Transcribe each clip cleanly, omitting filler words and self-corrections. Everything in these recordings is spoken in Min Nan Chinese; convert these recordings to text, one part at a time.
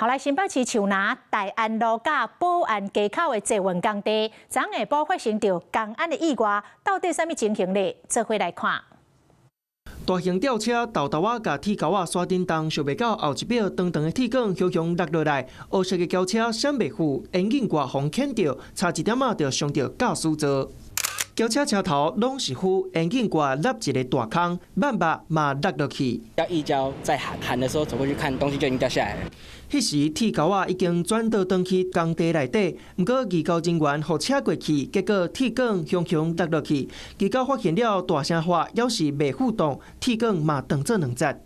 好來，新北市樹林大安路佮保安街口的捷運工地，昨下晡發生著工安的意外，到底啥物情形咧？做伙來看。大型吊車沓沓仔共鐵鉤仔徙振動，想袂到後一秒長長的鐵管雄雄落落來，烏色的轎車閃袂赴，引擎蓋予牽著，差一點仔就傷著駕駛座。轎車車頭攏是灰，引擎蓋落一个大空，萬肉嘛落落去。要義交在喊喊的時候走過去看，東西就已經掉下來了。彼時鐵鉤仔已經轉倒轉去工地內底，毋過義交人員予車過去，結果鐵管雄雄落落去，義交發現了大聲喊，猶是袂赴動，鐵管嘛斷做兩節。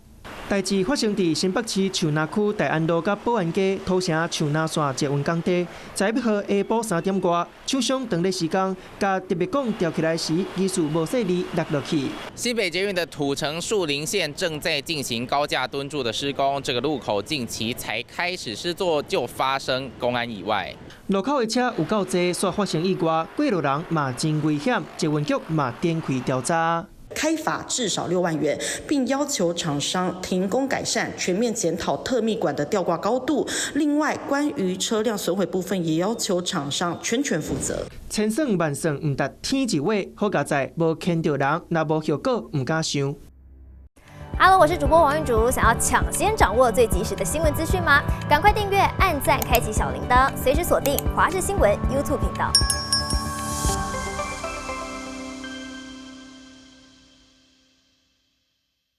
代誌發生佇新北市樹林區大安路佮保安街土城樹林線捷運工地，在欲號下晡3點外，廠商當咧施工，共特別管吊起來時，疑似無細膩落落去。新北捷運的土城樹林線正在進行高架墩柱的施工，這個路口近期才開始施作，就發生工安意外。路口的車有夠濟，煞發生意外，過路人嘛真危險，捷運局嘛展開調查。開罰至少6萬元，並要求廠商停工改善，全面檢討特密管的吊掛高度。另外，關於車輛損毀部分，也要求廠商全權負責。千算萬算，毋值天一劃，好佳哉無牽著人，若無後果，毋敢想。 Hello，我是主播王玉竹，想要搶先掌握最及時的新聞資訊嗎？趕快訂閱、按讚、開啟小鈴鐺，隨時鎖定華視新聞 YouTube 頻道。